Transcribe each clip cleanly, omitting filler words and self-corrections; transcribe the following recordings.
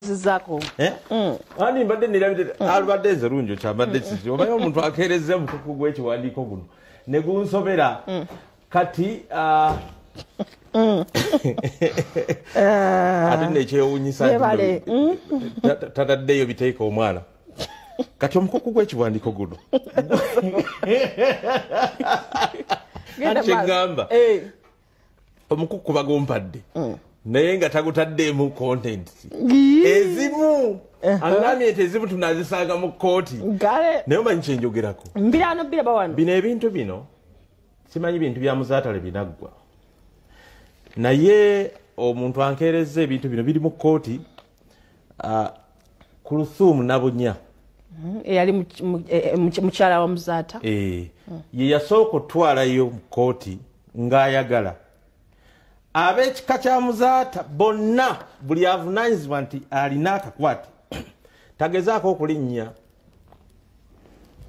Mbuzizaako. Ani mbadde nirabire alubadde nze lunjo kyambadde kiki omanyi omuntu akeerezza omukuku gw'ekiwandiiko guno ne gunsobera. Kati ate nekyewuunyisa tataddeyo biteeka omwana. Kati omukuku gw'ekiwandiiko guno ati kyegamba omukuku bagumpadde naye nga tagutaddeemu content ezimu, aŋŋambye nti ezimu tunazisanga mu kkooti, naye omanyi kyenjogerako mbirano biraba wano bino ebintu bino simanyi bintu bya Muzaatale binaggwa, naye omuntu ankeerezza ebintu bino biri mu kkooti. Kuluthum Nabunya eyali mukyala wa Muzaata ye yasooka otwalayo mu kkooti ng'ayagala ab'ekika kya Muzaata bonna buli avunaanyizibwa nti alina akakwate tagezaako okulinnya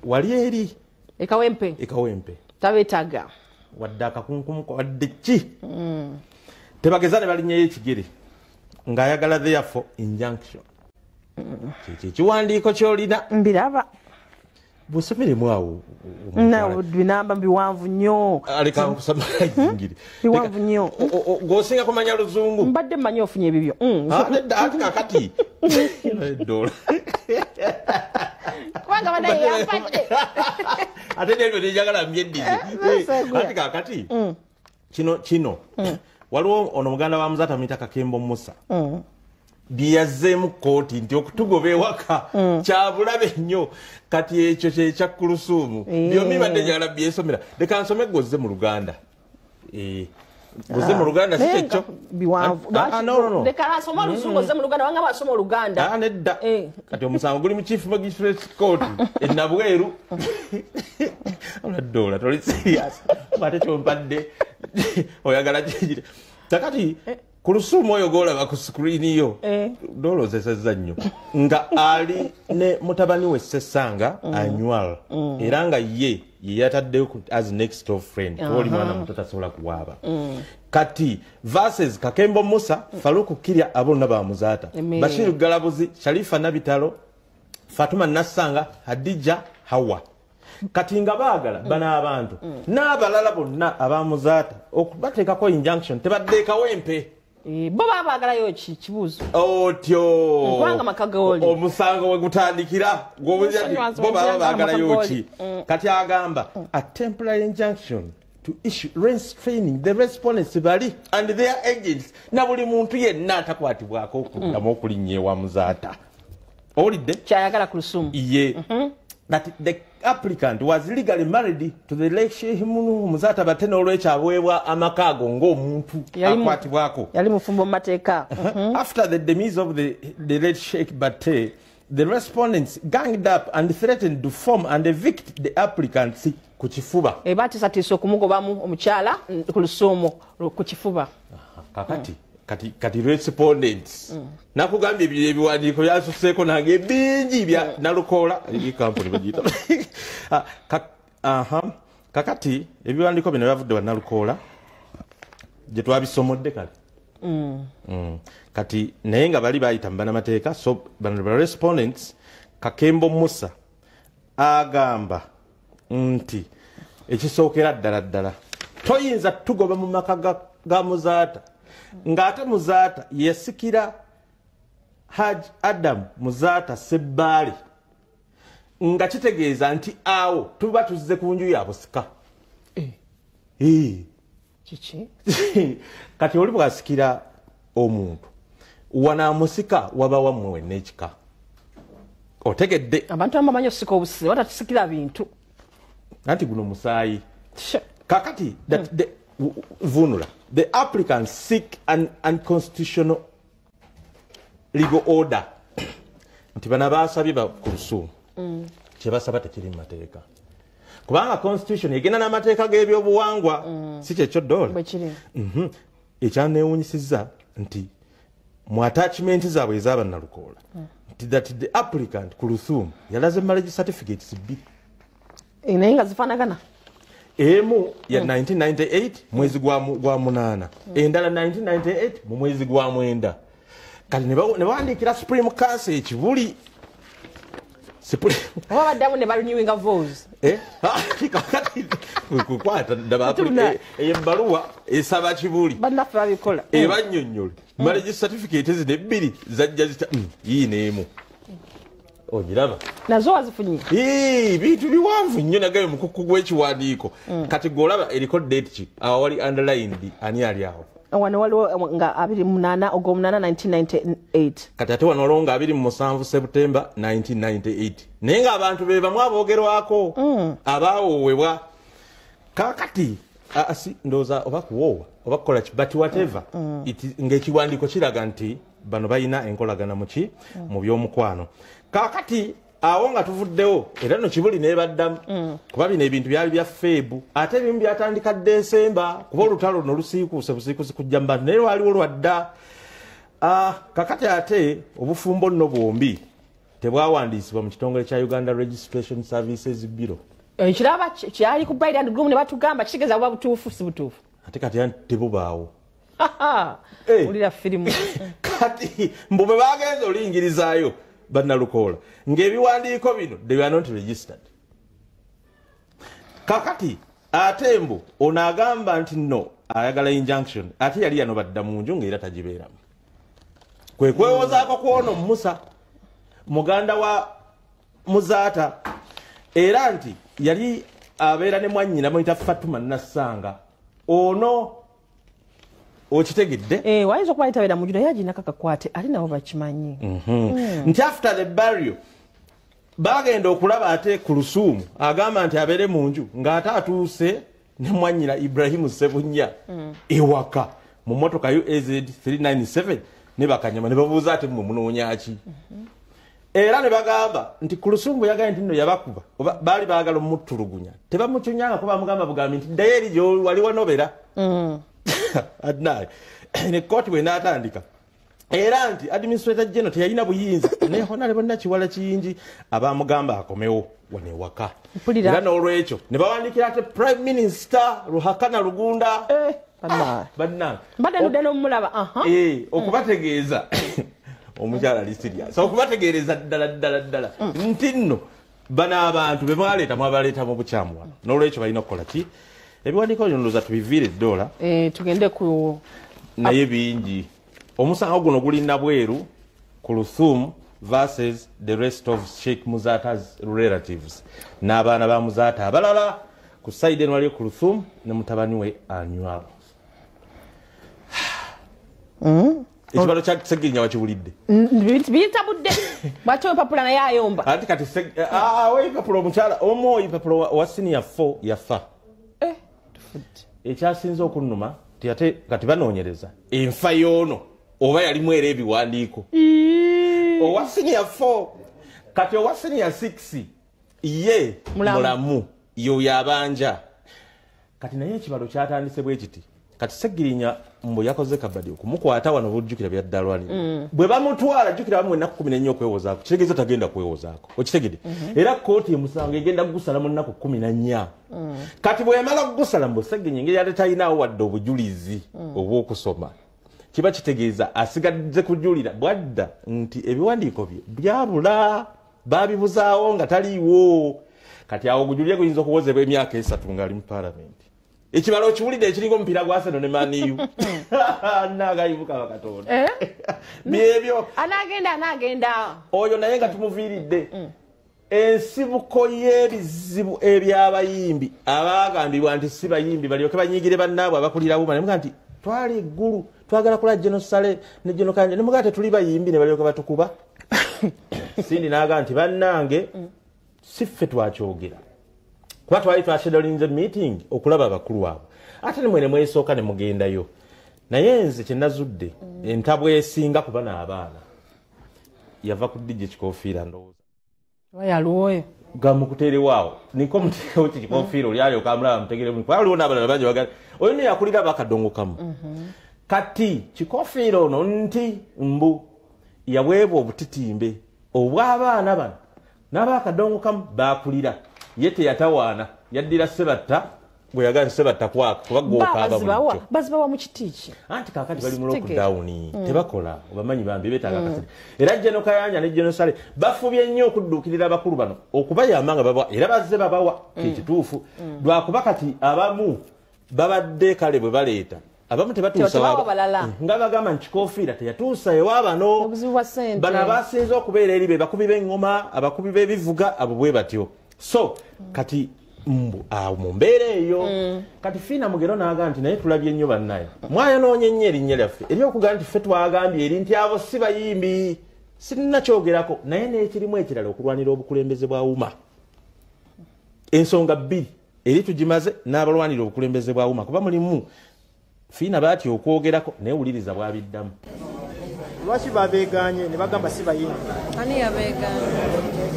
wali eri Ekawempe, Ekawempe tabeetaaga wadde akakunkumuko wadde ki tebageza ne balinnyayo ekigere ng'ayagala therefore injunction. Kyekyo ekiwandiiko ky'olina mbiraba busomeremu awo binamba biwanvu nnyo aleka nkusoma ngiri biwanvu nnyo gwosinga kumanya luzungu mbadde mmanyi ofunye ebibyo ate kakati dola kubanga banaye yampadde ate nebyo nenjagala mbyeddize ate kakati kino waliwo ono muganda wa Muzaata amuyita Kakembo Musa byeyazzeemu kkooti nti okutugoba ewaka kyabulabe nnyo. Kati ekyo kyekya Kulusuumu byombi badde njagala byesomera leka nsome gozze mu Luganda gozze mu Luganda si kyekyo biwanvu leka asoma oluzungu ozze mu Luganda wanga basoma Oluganda nedda. Kati omusango guli mu Chief Magistrate Court e Nabweru. Oladoola toli serious ate kyompadde oyagala kigire. Kakati Kulusuumu oyo gw'olaba ku screen yo dooloozesezza nnyo nga ali ne mutabani we Ssessanga Anywal era nga ye yataddeyo as next of friend oli mwana muto tasobola kuwaaba. Kati versus Kakembo Musa, Faruku Kirya abo ba Muzaata, Bashir Galabuzi, Sharifa Nabitalo, Fatuma Nassanga, Hadija Hawa. Kati nga baagala bano abantu n'abalala bonna aba Muzaata okubateekako injunction tebadde Kawempe. Bo baba baagalayo ki kibuuzo otyo kubanga maka goli omusango we gutandikira bo baba baagalayo ki. Kati agamba a temporary injunction to issue restraining the respondents bali and their agents na buli muntu yenna atakwatibwako okuddamu okulinnya ewa Muzaata. Owulidde kyayagala Kulusuumu ye that the applicant was legally married to the late Sheikh Muzaata Batte n'olwekyo aweebwa amaka ago ng'omuntu akwatibwako yali mufumbo mu mateeka. After the demise of the late Sheikh Batte, the respondents ganged up and threatened to form and evict the applicants ku kifuba. Batiisatiisa okumugobamu omukyala Kulusuumu ku kifuba. Kakati kati respondents nakugambye ebyo ebiwandiiko byasuseeko nange bingi bya Nalukoola kampuni bagiyita. Kakati ebiwandiiko bino byavudde wa Nalukoola gye twabisomodde kale. Kati naye nga bali bayita mu bannamateeka so bano ba respondents Kakembo Musa agamba nti ekisookera ddala ddala toyinza tugoba mu maka ga Muzaata ng'ate Muzaata yesikira Haj Adam Muzaata Sebbaale nga kitegeeza nti awo tuba tuzze ku nju ya busika. Kiki? Kati oli bw'asikira omuntu wanaamusika waba wammwe wenna ekika otegedde. Abantu abamu bamanyi osika obusize batatusikira bintu anti guno musaayi. Kakati vunula the applicants seek an unconstitutional legal order nti bano baasabye ba Kulusuumu kyebasaba tekiri mu mateeka kubanga constitution egenda n'amateeka g'ebyobuwangwa si kyekyo dola. Ekyanneewuunyisizza nti mu attachment zaabwe ez'abannalukoola nti that the applicant Kulusuumu yalaze marriage certificates bbiri naye nga zifaanagana emu ya 1998 mwezi gwa 8 endala 1998 mu mwezi gwa 9. Kati ne bawandiikira Supreme Council ekibuli. Oba baddamu ne barenewinga vows. Kakati kukwata ddaba ebbaluwa esaba Kibuli. Bannaffe babikola. Ebannyonnyola. Marriage certificate zino ebbiri zajja zita yiino emu. Ogiraba. Nazo wazifunye. Bintu biwanvu nnyo nagayo mukuku gw'ekiwandiiko. Kati gw'olaba eriko date ki? Awo wali underlined ani ali awo? Wano waliwo nga 28 ogw'omunaana 1998. Kati ate wano waliwo nga 27 September 1998. Naye ng'abantu be bamu aboogerwako abaawoowebwa. Kaakati si ndowooza oba kuwoowa oba kukola ki, but whatever ng'ekiwandiiko kiraga nti bano balina enkolagana muki mu by'omukwano. Kaakati awo nga tuvuddewo era no Kibuli n'ebaddamu kuba bino ebintu byali bya Febu ate ebimu byatandika Desemba kuba olutalo luno lusiikuuse busiikusi kujja mu bantu naye lwaliwo lwadda. Kakati ate obufumbo nno bwombi tebwawandiisibwa mu kitongole kya Uganda Registration Services Bureau. Ekiraba kyali ku bride and groom ne batugamba kitegeeza buba butuufu si butuufu. Ate kati tebubaawo. Ulira firimu. Kati mbu bwe bagenze oluyingirizaayo bannalukoola ng'ebiwandiiko bino they were not registered. Kakati ate mbu ono agamba nti nno ayagala injunction ate yali yano badda mu nju ng'era tagibeeramu. Kwe kwewozaako kwono Musa muganda wa Muzaata era nti yali abeera ne mwannyina muyita Fatuma Nassanga ono okitegedde. Wayinza okuba yitabeera mu nju naye aginako akakwate ate nabo bakimanyi. Nti after the burial bagenda okulaba ate ku Lusuumu agamba nti abeere mu nju ng'ate atuuse ne mwannyina Ibrahimu Ssebunya ewaka mu mmotoka UAZ 397 ne bakanyama ne babuuza ate mmwe munoonya ki. Era ne bagamba nti ku Lusuumu yagambye nti nno yabakuba oba baali baagala omutulugunya tebamucunyanga kuba bamugamba bugambi nti ddayo eri gy'oli wali wanobera. Adnaye ne kooti bw'enaatandika era nti administrator general teyalina buyinza naye Honorable Nakiwala Kiyingi abamugamba akomewo wano ewaka. Era n'olwekyo ne bawandiikira ate Prime Minister Ruhakana Rugunda bannange mbadde ndudde n'omulaba okubategeeza omukyala ali serious okubategeereza ddala ddala ddala nti nno bano abantu be mwaleeta mwabaleeta mu bukyamu wano n'olwekyo balina okukola ki. Ebiwandiiko bino ndowooza tubiviire eddoola tugende ku naye bingi. Omusango guno guli Nabweru ku Lusuumu versus the rest of Sheikh Muzaata's relatives n'abaana ba Muzaata abalala. Ku side eno waliyo ku Lusuumu ne mutabani we Anywar. Ekibalo kya Ssegirinya wakiwulidde? Bitabudde bw'atyo empapula naye ayomba. Ate kati ow'empapula omukyala omu ow'empapula wa senior 4 yafa. Ekyasinze okunnuma ti ate kati banoonyereza enfa y'ono oba yalimu era ebiwandiiko. Owa senior 4 kati owa senior 6 ye mulamu yoyo abanja. Kati naye ekibalo kyatandise bwe kiti. Kati Ssegirinya mbu yakoze kabadi okumukwata wano bujjukira byaddalwani. Bwe bamutwala jjukira bamuwa ennaku 14 okwewozaako kitegeeza tagenda kwewozaako okitegedde. Era kkooti emusango egenda kugusala mu nnaku 14. Kati bwe yamala kugusala mbu Ssegirinya engeri ate talinaawo wadde obujulizi obw'okusoma kiba kitegeeza asigadde kujulira bwadda nti ebiwandiiko bye byabula babibuzaawo nga taliiwo. Kati awo ogujulire guyinza okuwozebwa emyaka 3 ng'ali mu paalamenti. Ekibalo okiwulidde ekiringa omupiira gwa Arsenal ne Man U. Naagayibuka Katonda. Byebyo. Anaagenda. Oyo naye nga tumuviiridde. Ensibuko y'ebizibu eby'abayimbi abaagambibwa nti si bayimbi balyoke banyigire bannaabwe abakulira Wuma ne mugamba nti twali eggulu twagala kula General Saleh ne General Kayanja ne mugamba tetuli bayimbi ne balyoke batukuba. Sindi n'agamba nti bannange si ffe twakyogera. Kuba twali twashedolinze meeting okulaba abakulu abo ate ne mwene mwesooka ne mugendayo. Naye nze kye nazudde entabwe esinga kuba n'abaana yava ku DJ Kikofiira ndowooza. Wayaluwoyo gamukuteerewaawo niko muteerewo Kikofiira oli alyoka amulaba mutegere bulungi kuba waliwo n'abalala bangi bagala oyo nno yakulira abakadongo kamu. Kati Kikofiira ono nti mbu yaweebwa obutitimbe obw'abaana bano n'abakadongo kamu baakulira. Ye teyatawaana yaddira Ssebatta Bwe yagamba Sebatta kwaka kuba gwokaaba bulijjo. Bazibawa mu kiti ki? Anti kaakati bali mu lockdown, tebakola, obamanyi bambi beetaaga akasente. Era General Kayanja ne General Saleh bafubye nnyo okudduukirira abakulu bano okubayamba nga babawa, era bazze babawa ekituufu. Lwakuba kati abamu babadde kale bwe baleeta, abamu tebatuusa nga bagamba nti Kikofiira teyatuusa ewa bano. Bano abasinze okubeera eri be bakubi b'eŋŋoma, abakubi b'ebivuga, abo bwe batyo. So kati awo mu mbeera eyo kati Fiina Mugero n'agamba nti naye tulabye nnyo bannaye, mwayonoonye nnyo erinnya lyaffe eryokugamba nti ffe twagambye eri nti abo si bayimbi, sinnakyogerako. Naye n'ekirimu ekirala okulwanira obukulembeze bwa UMA, ensonga bbiri eri tugimaze n'abalwanira obukulembeze bwa UMA, kuba mulimu Fiina baatya okwogerako naye wuliriza bw'abiddamu. Lwaki babeeganye ne bagamba si bayimbi? Ani yabeeganye?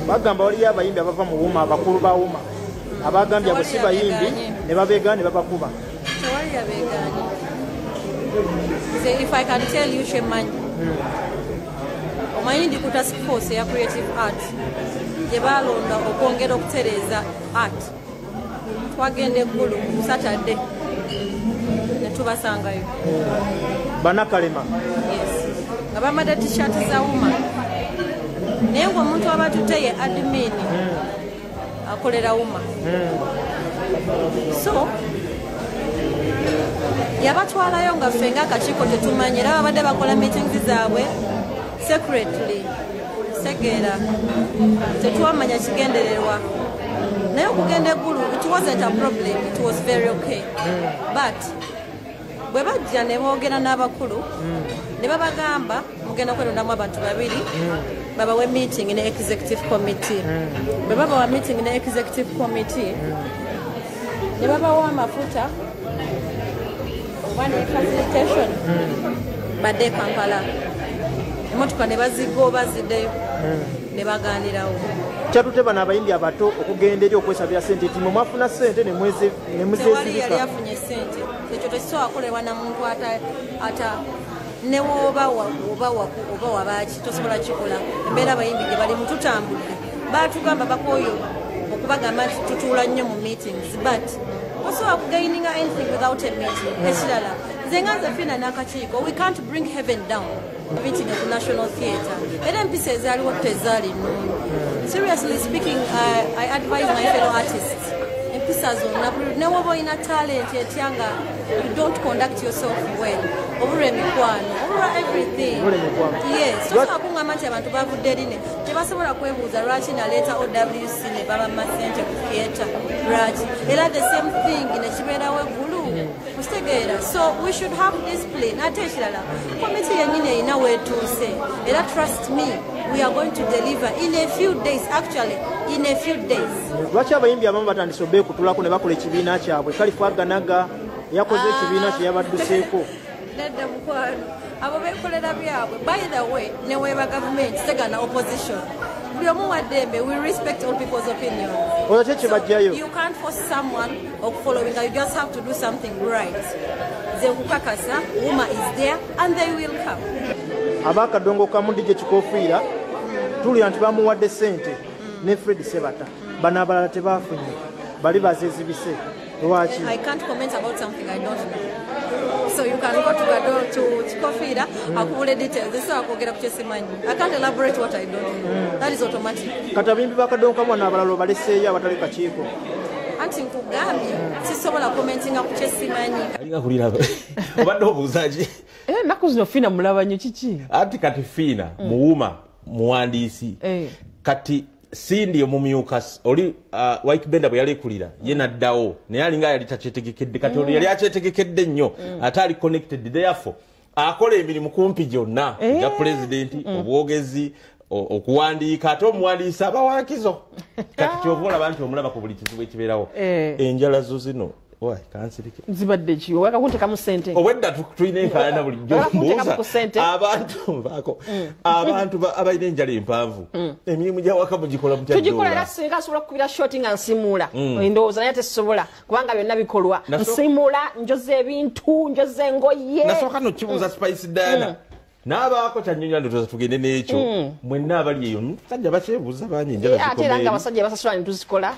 Bagamba waliyo abayimbi abava mu UMA, abakulu ba UMA abagambye abo si bayimbi ne babeegana ne babakuba. Tewali yabeeganye. If I can tell you kyemanyi, omanyi ndi ku task force eya creative art gye baalonda okwongera okutereeza art. Twagenda eggulu ku Saturday ne tubasangayo. Banakalema? Yes, nga bambadde t-shirt za UMA, naye ng'omuntu abatutte ye admin akolera UMA. So yabatwalayo nga ffe ng'akakiiko tetumanyi, era babadde bakola meetings zaabwe secretly, segeera tetwamanya kigendererwa. Naye okugenda eggulu it wasn't a problem, it was very okay. But bwe bajja ne boogera n'abakulu ne babagamba mugenda kwerondamu abantu babiri babawe meeting ne executive committee. Bwe babawa meeting ne executive committee ne babawa amafuta oba ne facilitation badde Kampala, emotoka ne bazigoba ziddeyo ne bagaanirawo. Kyatute bano abayimbi abato okugenda eri okwesabira ssente nti mwe mwafuna ssente ne muzeezibika. Tewali yali afunye ssente, ekyo tekisobola kukolebwa na muntu ata ne woba oba wabaaki tosobola kikola. Embeera abayimbi gye balimu tutambudde, baatugamba bakooyo okubagamba nti tutuula nnyo mu meetings, but osobola kugaininga anything without a meeting. Ekirala nze nga nze Fiina n'akakiiko, we can't bring heaven down. Meeting ku National Theatre era empisa ezaaliwo tezaali nnungi. Seriously speaking, I advise my fellow artists, empisa zonna ne woba olina talent etya nga you don't conduct yourself well, obulwa emikwano, obulwa everything. Yes, tosobola kuŋŋamba nti abantu bavudde eri ne tebasobola kwebuuza lwaki naleeta OWC ne babamma ssente ku theatre, lwaki era the same thing ne kibeerawo eggulu, okitegeera? So we should have discipline. Ate ekirala komiti yennyini erina weetuuse, era trust me, we are going to deliver in a few days, actually in a few days. Lwaki abayimbi abamu batandise obeekutulako ne bakola ekibiina kyabwe? Kalifu Aganaga yakoze ekibiina kye yabadduseeko. Nedda mukwano, abo beekolera byabwe. By the way, neweeba gavumenti tegana opposition, buli omu waddembe, we respect all people's opinions. Olwo ki ekibajjayo? You can't force someone okufollowinga, you just have to do something right. Nze nkukakasa UMA is there and they will come. Abakadongo kamu DJ Kikofiira tulira nti bamuwadde ssente ne Fred Sebatta, bano abalala tebafunye, bali bazeezibise. Lwaki? I can't comment about something I don't know. So you can go to Gado, to Chikofira, akubule details. This is akwogera ku kyesimanyi. I can't elaborate what I don't know. That is automatic. Kati abayimbi bakadongo kamu bano abalala obaleseeyo abatali kakiiko? Anti nkugambye sisobola commentinga ku kyesimanyi. Alinga kulira obadde obuuza ki? Ennaku zino Fiina mulaba nnyo, kiki? Anti kati Fiina muwuma muwandiisi. Kati Cindy omumyuka oli Wyke Benda bwe yalekulira ye naddawo, naye alinga yali takyetegekedde. Kati oli yali akyetegekedde nnyo, ate ali connected, therefore akola emirimu kumpi gyonna egya pulezidenti, obwogezi, okuwandiika, ate omuwandiisi aba wankizo. Kati kyova olaba nti omulaba ku buli kizibu ekibeerawo. Enjala zo zino kansirike. Zibadde ki? Oyagala kunteekamu ssente? Obwedda tulina enkaayana bulijjo. Oyagala kunteekamu Mbuuza ku ssente? Abantu nvaako, abantu abalina enjala empanvu, emirimu gy'awaka mugikola mutya? Tugikola Doola? Era singa nsobola okukubira shoti nga nsimuula, ndowooza naye tesobola kubanga byonna bikolwa. Nsimuula, njoza ebintu, njoza engoye. Nasooka no kibuuza Spice Diana n'abaako kyannyonnyola, ndowooza tugende n'ekyo. Mwenna abali eyo musajja bakyebuuza bangi enjala Ate era zikoma nga eri. abasajja basasula ne tuzikola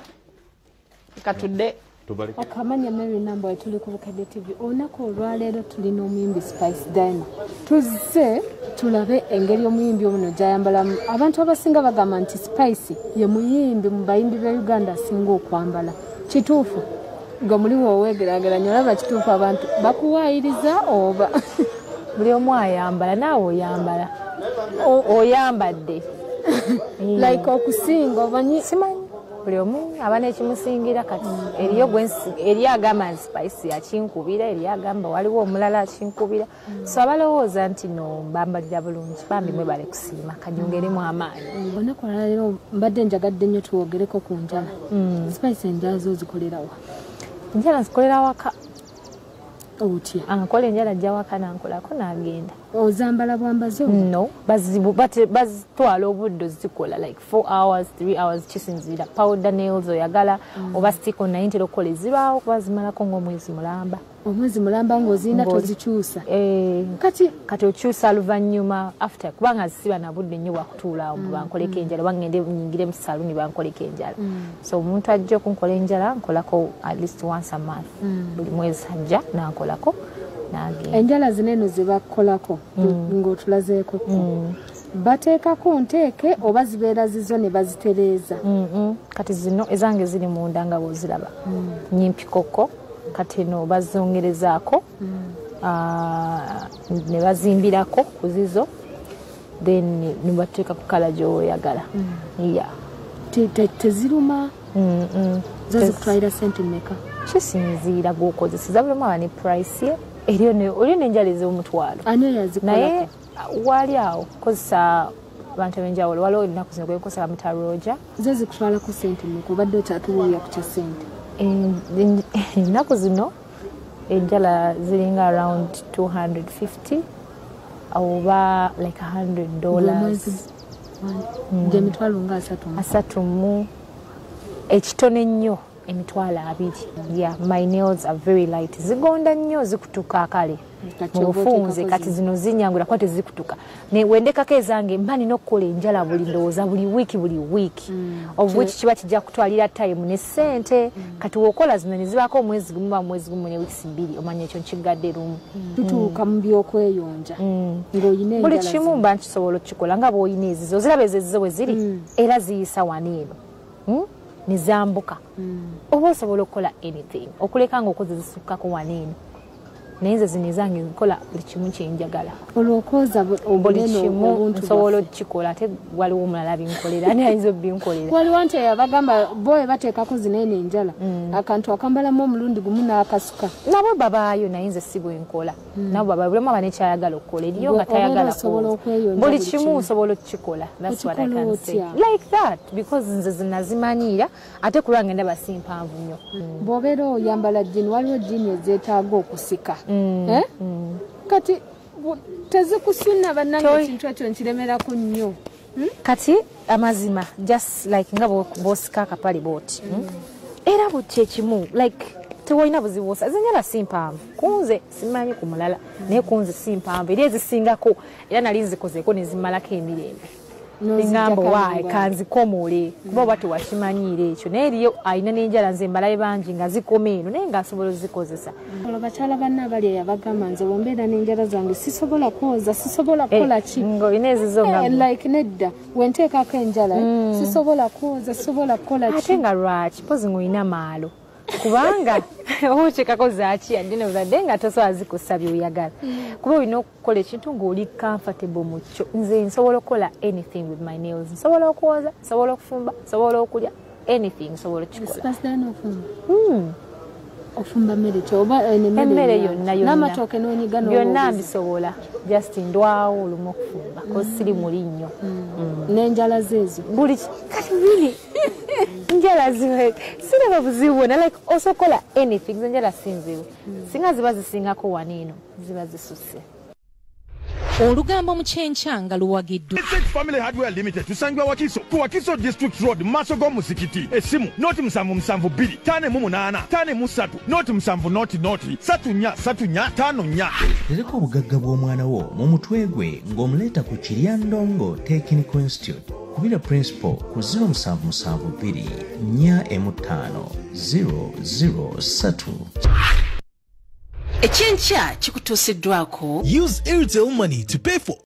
katudde. Tubaleke. Akamanya Mary Namba tuli ku Bukedde TV. Olunaku olwaleero tulina omuyimbi Spice Diana. Tuzze tulabe engeri omuyimbi ono gy'ayambalamu. Abantu abasinga bagamba nti Spice ye muyimbi mu bayimbi ba Uganda asinga okwambala. Kituufu nga mulimu oweegeraageranya olaba kituufu abantu bakuwaayiriza oba buli omu ayambala naawe oyambala oyambadde like okusinga omanyi simanyi buli omu aba n'ekimusingira kati eriyo eriyo agamba nti Spice akinkubira, eriyo agamba waliwo omulala akinkubira. So abalowooza nti no mbambalira bulungi bambi mwebale kusiima kanyongeremu amaanyi. Olunaku olwaleero mbadde njagadde nnyo tuwogereko ku njala. Spice enjala zo ozikolera wa? Enjala nzikolera waka. Otya? Ankola enjala ajja waka nankolako n'agenda. Ozambala bwambazi? No, bazitwala obudde ozikola like 4 hours 3 hours kisinziira powder nails oyagala oba stick on naye ntera okukola ezibaawo kuba zimalako ng'omwezi mulamba. Omwezi mulamba ng'ozirina tozikyusa. Kati okyusa luvannyuma after kubanga zisiba na budde nnyo bwakutuula awo bankoleko enjala oba ngende nyingire mu saluni bankoleko enjala. So omuntu ajja okunkola enjala nkolako at least once a month. Buli mwezi ajja nankolako. Enjala zino eno ze bakolako ng'otulazeeko bateekako nteeke oba zibeera zizo ne bazitereeza? Kati zino ezange ziri munda nga bw'oziraba nyimpikoko kati eno bazongerezaako ne bazimbirako ku zizo then ne bateeka ku kala gy'oyagala. Teziruma? Zo zikutwalira ssente mmeka? Kisinziira gw'okozeseza buli omu aba ne price ye. Eriyo n'enjala ez'omutwalo naye wali awo kozesa abantu ab'enjawulo waliwo ennaku zino gwenkozesa bamuyita Roger. Zo zikutwalako ssente mmeka obadde okyatubuulira ku kya ssente? Ennaku zino enjala ziringa around 250 oba like $100. Emitwalo nga asatu mu ekitono ennyo 20,000. Yeah, my nails are very light. Zigonda nnyo zikutuka akale mu bufunze kati zino zinyangula kuba tezikutuka. Wendekako ezange mba nina okukola enjala buli ndowooza buli wiiki of which kiba kijja kutwalira time ne ssente. Kati w'okola zino ne zibaako omwezi gumu ba mwezi gumu ne wiiki 2 omanya ekyo nkigadde lumu. Tutuuka mu by'okweyonja ng'oyina enjala buli kimu mba nkisobola okukikola nga bw'oyina ezizo oziraba ezo ezizo bwe ziri era ziyisa wano eno nizambuka oba osobola okukola anything okuleka ng'okoze zisukkako wano eno naye nze zino ezange nkola buli kimu kyenjagala. Olwokwoza buli kimu nsobola okukikola ate waliwo omulala binkolera ani ayinza obinkolera. Waliwo nti abagamba bo bateekako zino eno enjala akantu akambalamu omulundi gumu n'akasuka. Nabo babaayo naye nze si bwe nkola. Nabo babaayo buli omu aba n'ekyayagala okukola eriyo nga tayagala buli kimu nsobola okukikola. That's what I can say. Like that because nze zinazimanyiira ate ku lwange ndaba si mpanvu nnyo. Bw'obeera oyambala jjiini waliwo jjiini ezeetaaga okusika. Kati tezikusuna bannange ekintu ekyo nkiremerako nnyo. Kati amazima just like nga bw'osika akapale bw'oti era bw'oti ekimu like tewolina buzibu bwosa. Ezenjala si mpanvu kunze simanyi ku mulala naye kunze si mpanvu era ezisingako era nali nzikozeeko ne zimalako emirembe. Ngamba waayi kanzikomole kuba oba tewakimanyiira ekyo naye eriyo alina n'enjala nze mbalabe bangi nga zikoma eno naye ng'asobola ozikozesa. Olwo bakyala banna abali eyo abagamba nze bwembeera n'enjala zange sisobola kwoza sisobola kukola ki ng'olina ezizo nga like nedda wenteekako enjala sisobola kwoza sisobola kukola ki. Ate nga lwaki mpozi ng'olina maalo kubanga okyekako zaaki at the end of the day nga tosobola zikussa by'oyagala kuba olina okukola ekintu ng'oli comfortable mu kyo. Nze nsobola okukola anything with my nails, nsobola okwoza, nsobola okufumba, nsobola okulya, anything nsobola okukikola. Ofumba mmere ki oba emmere yonna yonna n'amatooke n'onyiga byonna mbisobola just ndwawo olumu okufumba cause siri muli nnyo. N'enjala zeezo buli kati really njala ziwe siraba buzibu bwonna like osokola anything enjala si nzibu singa ziba zisingako wano eno ziba zisusse. Olugambo mu kyenkyanga luwagiddwa Family Hardware Limited tusangibwa Wakiso ku Wakiso District Road maaso g'omuzikiti. Essimu 072 58 53 07 00 34 34 54. Tereka obugagga bw'omwana wo mu mutwe gwe ng'omuleeta ku Kiryandongo Technical Institute. Kubira Principal ku 0772 415 003. Ekyenkya kikutuusiddwako Use Airtel Money to pay for